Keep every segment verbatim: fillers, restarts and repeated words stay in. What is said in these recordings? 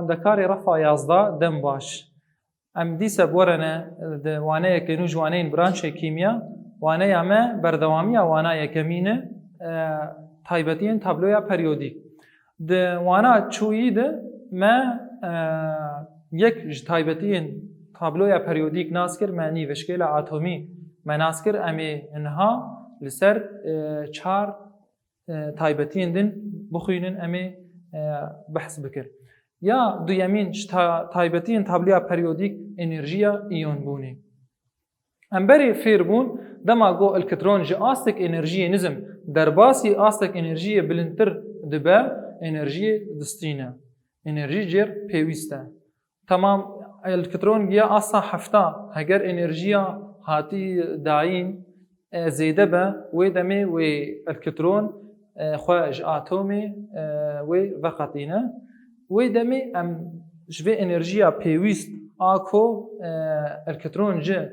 Xwendekarê refa yazda, dem baş. Em dîse bi we re ne di waneyeke nû ji waneyên branşê kîmya. Waneya me berdewamiya wana yekemîn e, e, taybetiyên tabloya periyodîk. Di wana çûyî de me, e, yek ji taybetiyên tabloya periyodîk nas kir, me nîvişkêla atomî me nas kir, em ê niha li ser, e, çar, e, taybetiyên din bixwînin, em ê, e, behs bikin. Ya duyemîn ji ta-, taybetiyên tabloya periyodîk enerjiya îyonbûnê. Em berê fêr bûn, dema ku elekitron ji astek enerjiyê nizm derbasî astek enerjiyê bilindtir dibe, enerjiyê distîne. Enerjî jêr pêwîst e. Temam, elekitron giya asta hefta, heger enerjiya hatî dayîn, e, zêde be, wê demê wê elekitron, e, xwe ji atomê, e, wê veqetîne. Wê demê em ji vê enerjiya pêwîst a ku, e, elekitron ji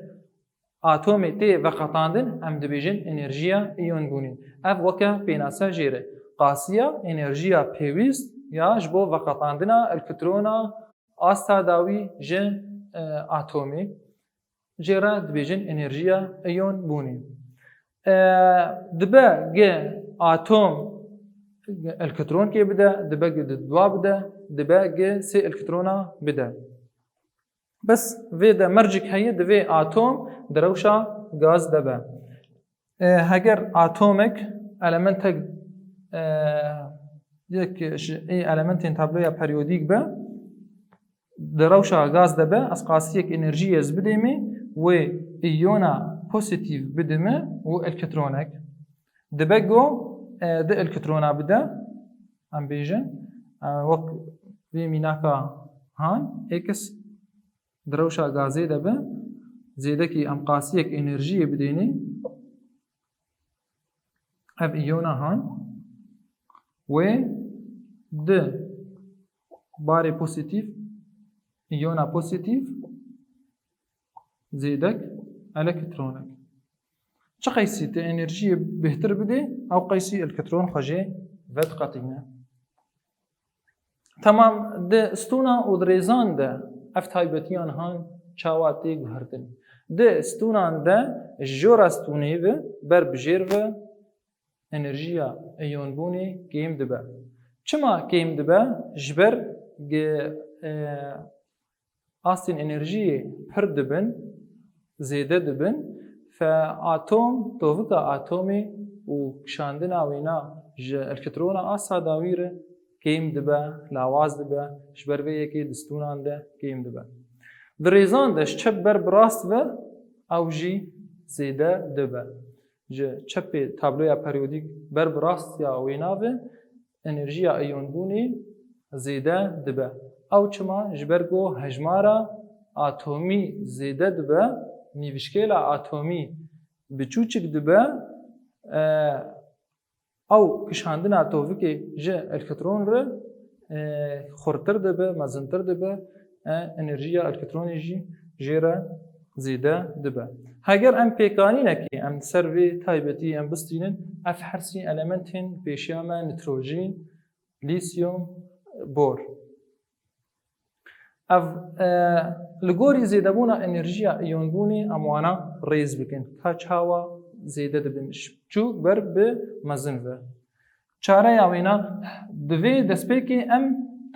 atomê tê veqetandin, em dibêjin enerjiya îyonbûnê. Ev weke pênase jêr e. Qasiya enerjiya pêwîst ya ji bo veqetandina elektrona asta dawî ji, e, atomê. Jê re dibêjin enerjiya îyonbûnê. E, dibe gi atom elektronkê bide, dibe gi didwa bide, dibe gi sê elektrona bide. Bes vê de mercik heye, divê atom di rewşa gaz de be. E, heger atomek, elementek, e, yek ji ê elementên tabloya periyodîk be, di rewşa gaz de be, ez qasiyek enerjiyê ez bidêmê, wê îyona pozîtîf bidime û elektronek. Dibe go, e, di elektrona bide, em bêjin, e, wek vê mînaka han, X di rewşa gazê de be, zêdekî em qasiyek enerjiyê bidênê, ev îyona han, wê di barê pozîtîf, îyona pozîtîf, zêdek, elektronek. Çi qeysî tu enerjiyê bêhtir bidê, ew qeysî elektron xwe jê vediqetîne. Temam, di stûnan û di rêzan de ev taybetiyan han çawa tê guhertin? Di stûnan de ji jora stûnê ve ber bi jêr ve enerjiya îyonbûnê kêm dibe. Çima kêm dibe? Ji ber gi, e, astên enerjiyê pir dibin, zêde dibin, fe atom, tovika atomê û kişandina wêna ji elektrona asta dawî re kêm dibe, lawaz dibe, ji ber vê yekê di stûnan de kêm dibe. Di rêzan de ji çep ber bi rast ve ew jî zêde dibe. Ji çepê tabloya periyodîk ber bi rast ya wêna ve enerjiya îyonbûnê zêde dibe. Ew çima? Ji ber ku hejmara atomî zêde dibe, nîvişkêla atomî biçûçik dibe, e, ew kişandina tovikê ji elektron re, e, xurtir dibe, mezintir dibe, e, enerjiya elektronê jî jê re zêde dibe. Heger em pêkanînekê em li ser vê taybetiyê em bistînin, ev hersî elementên pêşiya me, nitrojîn, lîsyum, bor. Ev, e, li gorî zêdebûna enerjiya îyonbûnê em wana rêz bikin. Ka çawa zêde dibin? Ji biçûk ber bi mezin ve. Çareya wêna, divê destpêkê em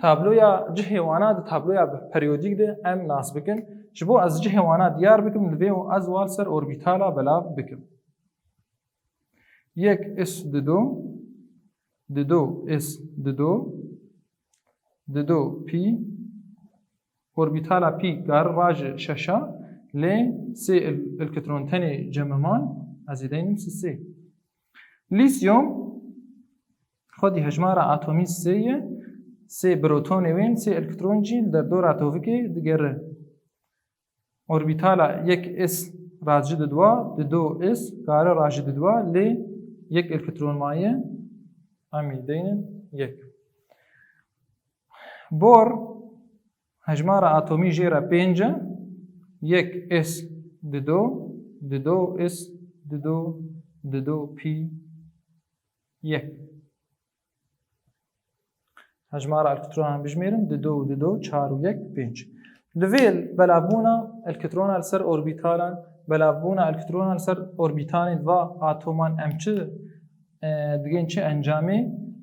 tabloya cihê wana di tabloya periyodîk de em nas bikin. Ji bo ez cihê wana diyar bikim, divê ez wan ser orbîtala belav bikim. Yek S dido, dido S dido, dido pî, orbîtala pî kar raje şeşa, lê sê el-, elektron tenê cemiman, ez ê deynim sisê. Lîsyum, xwedî hejmara atomî sê ye, sê protonê wên, sê elektron jî li derdora tovikê digere. Orbîtala yek S rajî didwa, dido S kare rajî didwa, lê yek elektron maye, em ê deynin yek. Bor, hejmara atomî jê re pênc e, yek S dido, dido S dido, dido pî yek. Hejmara elektronan bijmêrin, dido û dido, çar û yek, pênc. Li vê belavbûna elektrona li ser orbîtalan, belavbûna elektrona li ser orbîtanên va atoman em çi, e, digên çi encamê?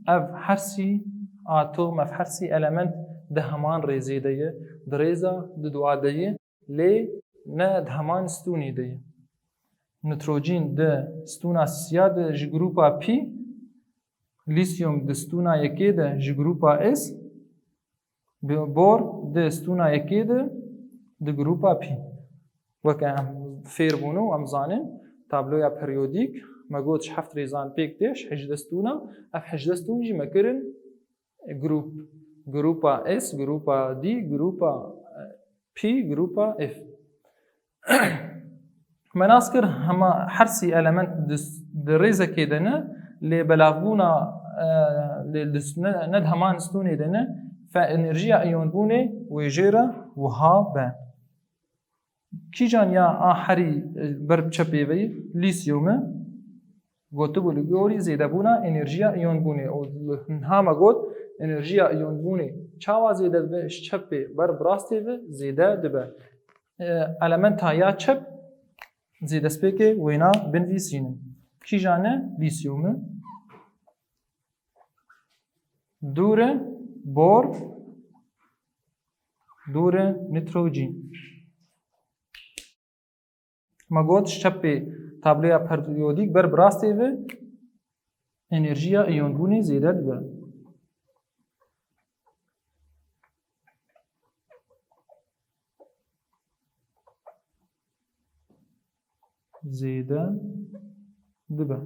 Ev hersî atom, ev hersî element di heman rêzê de ye, di rêza di dua de ye, lê ne di heman stûnê de ye. Nitrojîn di stûna sisiya de ji grûpa P, lîsyum di stûna yekê de ji grûpa S, bi-, bor di stûna yekê de di grûpa P. Weke em fêr bûn û em zanin, tabloya periyodîk me got ji heft rêzan pêk tê, ji hejdeh stûna, ev hejdeh stûn jî me kirin grûp, grûpa S, grûpa D, grûpa, e, P, grûpa F. Me nas kir hema hersî element di, di rêzekê de ne, lê belavbûna, e, lê di, ne, ne di heman stûnê de ne, fe enerjiya îyonbûnê wê jê re wiha be. Kîjan ya a herî, e, ber bi çepê ve ye? Lîsyum e. Gotibû li gorî zêdebûna enerjiya îyonbûnê. Û niha me got, enerjiya îyonbûnê çawa zêde dibe, ji çepê ber bi rastê ve zêde dibe. E, elementa ya çep zê destpêkê wêna binivîsînin. Kîjan e? Lîsyum e. Dûr e, bor, dûr e, nitrojîn. Me got, ji çepê tabloya periyodîk ber bi rastê ve enerjiya îyonbûnê zêde dibe. Zêde dibe.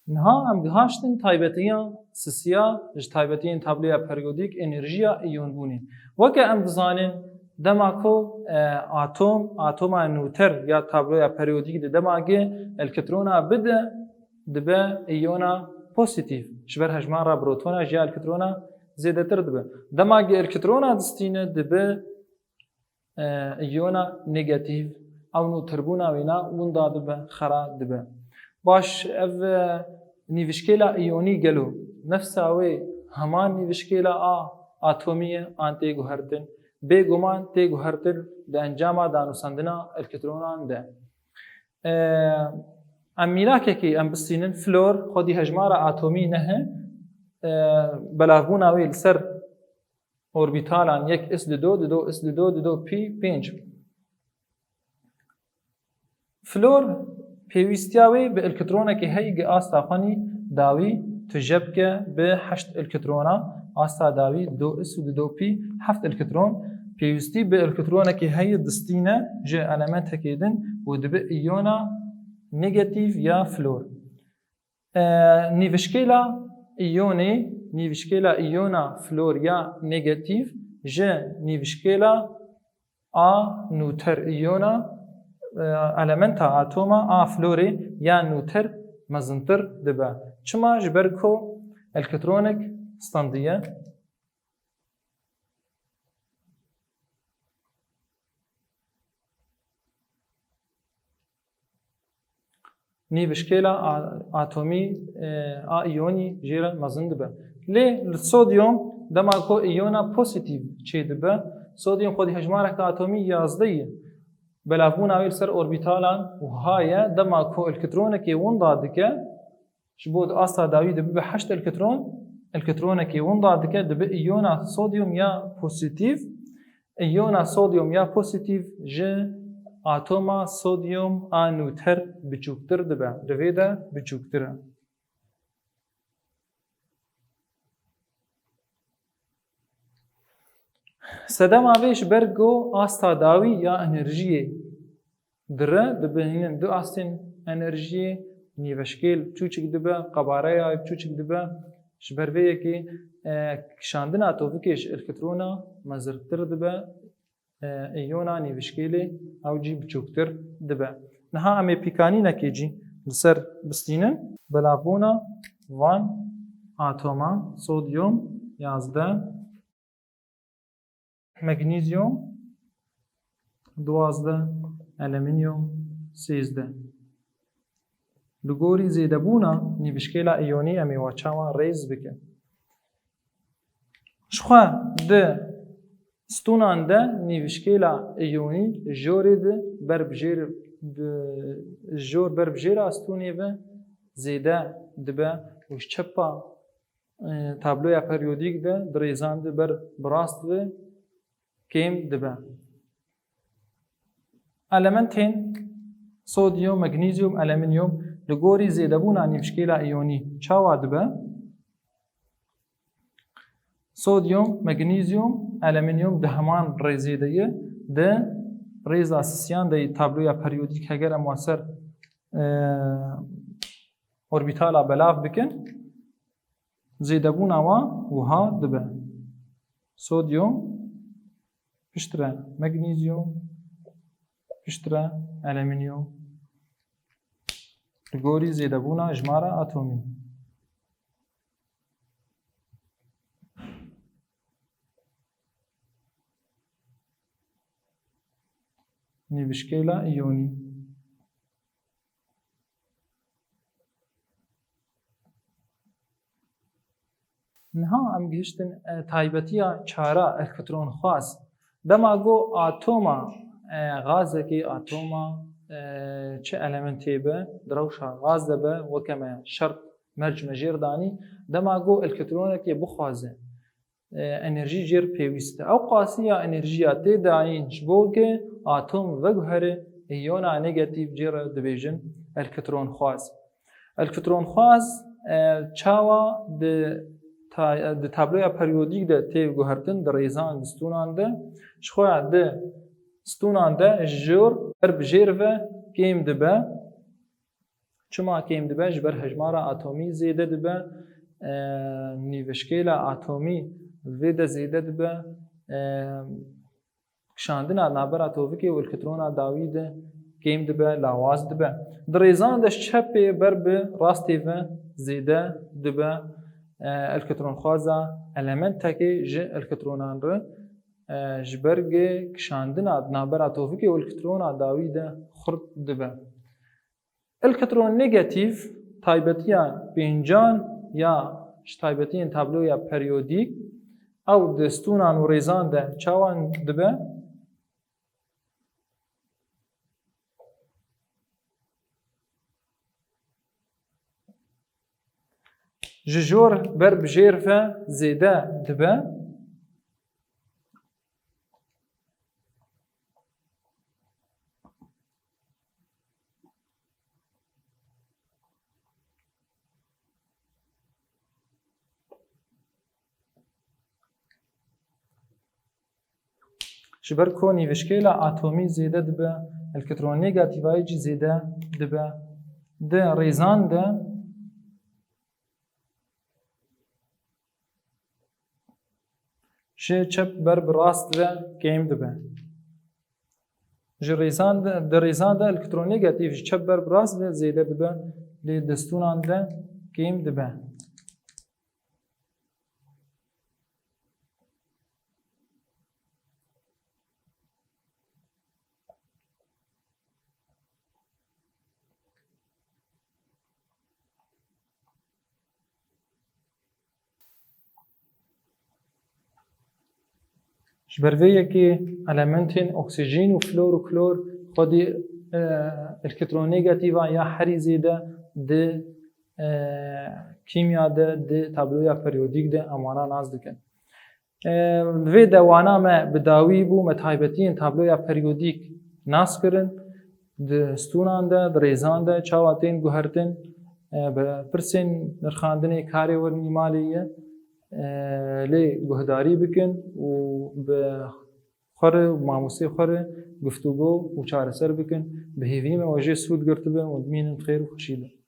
Niha em gihaştin taybetiya sisiya ji taybetiyên tabloya periyodîk, enerjiya îyonbûnê. Weke em dizanin, dema ku, e, atom, atoma nûter ya tabloya periyodîk de dema ge elektrona bide, dibe îyona pozîtîf. Ji ber hejmara protona ji ya elektrona zêdetir dibe. Dema ge elektrona distîne, dibe e, îyona negatîf, ew nûtirbûna wêna winda dibe, xera dibe. Baş, ev, e, nîvişkêla îyonî gelo nefsa wê heman nîvişkêla a atomî ye an tê guhertin? Bêguman tê guhertin di encama danûsandina elektronan de. E, em mîrakekê em bistînin, flor xwedî hejmara atomî neh e, e, belavbûna wê li ser orbîtalan yek S dido, dido S dido, dido P pênc. Flor pêwîstiya wê bi elektronekê heyî gi asta xwenî dawî tije bike bi heşt elektrona, asta dawî dido S û dido P, heft elektron. Pêwîstî bi elektronekê heyî distîne ji elementekê din û dibe îyona negatîf ya flor. E, nîvişkêla îyonê, nîvişkêla îyona flor ya negatîf ji nîvişkêla a nûter îyona, e, elementa atoma a florê ya nûter mezintir dibe. Çima? Ji ber ku elektronik standiye. Nîvişkêla a-, atomî, e, a îyonî jê re mezin dibe. Lê li sodyum dema ku îyona pozîtîf çêdibe, sodyum xwedî hejmareke atomî yazdeh ye. Belavbûna wê li ser orbîtalan wiha ye, dema ku elektronekê winda dike, ji bo di asta dawî de bibe heşt elektron, elektronekê winda dike, dibe îyona sodyum ya pozîtîf. Îyona sodyum ya pozîtîf ji atoma sodyum a nûter biçûktir dibe. Di vê de biçûktir e. Sedema vê ji ber ku asta dawî ya enerjiyê dire, dibihînin du astên enerjiyê, nîveşkêl çûçik dibe, qebareya wê çûçik dibe. Ji ber vê yekê, e, kişandina tovikê ji elektrona mezirtir dibe, e, îyona nîvişkêlê ew jî biçûktir dibe. Niha em ê pîkanînekê jî li ser bistînin. Belavbûna van atoma, sodyum yazdeh, magnesium duwazdeh, alüminyum sêzdeh. Li gorî zêdebûna nîvişkêla îyonî em ê wa çawa rêz bikin? Jixwe di stûnan de nîvişkêla îyonî jorê di ber bi jêr, bi, jor ber bi jêra stûnê ve zêde dibe û ji çepa, e, tabloya periyodîk de di rêzan de ber bi rast ve kêm dibe. Elementên sodyum, magnesium, alüminyum li gorî zêdebûna nîvişkêla îyonî çawa dibe? Sodyum, magnesium, alüminyum di heman rêzê de ye. Di rêza sisiyan de yê tabloya periyodîk heger em wa ser, e, orbîtala belav bikin, zêdebûna wa wiha dibe. Sodyum, piştre magnesium, piştre alüminyum. Li gorî zêdebûna jimara atomî. Nîvişkêla îyonî. Niha em gihiştin, e, taybetiya çara, elektronxwaz. Dema ku atoma, e, gazekê, atoma, e, çi elementê be, di rewşa gaz de be, weke me şert merc me jêr danî, dema ku elektronekê bixwaze, e, enerjî jêr pêwîst e. Ew qasiya enerjiya tê dayîn ji bo ke atom veguhere, îyona negatîf jê re dibêjin elektronxwaz. Elektronxwaz, e, çawa di ta-, di tabloya periyodîk de tê guhertin, di rêzan, di stûnan de, ji xwe ya di stûnan de ji jor ber bi jêr ve kêm dibe. Çima kêm dibe? Ji ber hejmara atomî zêde dibe, e, nîvişkêla atomî vê de zêde dibe, e, kişandina navbera tovikê û elektrona dawî de kêm dibe, lawaz dibe. Di rêzan de ji çepê ber bi rastê ve zêde dibe, e, elektronxwaza elementekê ji elektronan re, e, ji ber gê kişandina navbera tovikê û elektrona dawî de xurt dibe. Elektron negatîf taybetiya pêncan ya ji taybetiyên tabloya periyodîk, ew di stûnan û rêzan de çawa dibe? Ji jor ber bi jêr ve zêde dibe. Ji ber ku nîvişkêla atomî zêde dibe, elektron negatîvayî jî zêde dibe. Di rêzan de ji çep ber bi rast ve kêm dibe. Ji rêzan de, di rêzan de elektron negatîf ji çep ber bi rast ve zêde dibe, lê di stûnan de kêm dibe. Ji ber vê yekê elementên oksîjîn û flor û klor xwedî, e, elektron negatîva ya herî zêde di, e, kîmya de, di tabloya periyodîk de em wana nas dikin. E, li vê de wana me bi dawî bû, me taybetiyên tabloya periyodîk nas kirin. Di stûnan de, di rêzan de çawa tên guhertin, e, bi pirsên nirxandinê karê we nîmalê ye, e, lê guhdarî bikin û bi xwe re, mamostê xwe re guftûgo û çareser bikin. Bi hêvî me we jê sûd girtibe û dimînin bi xêr û xweşî de.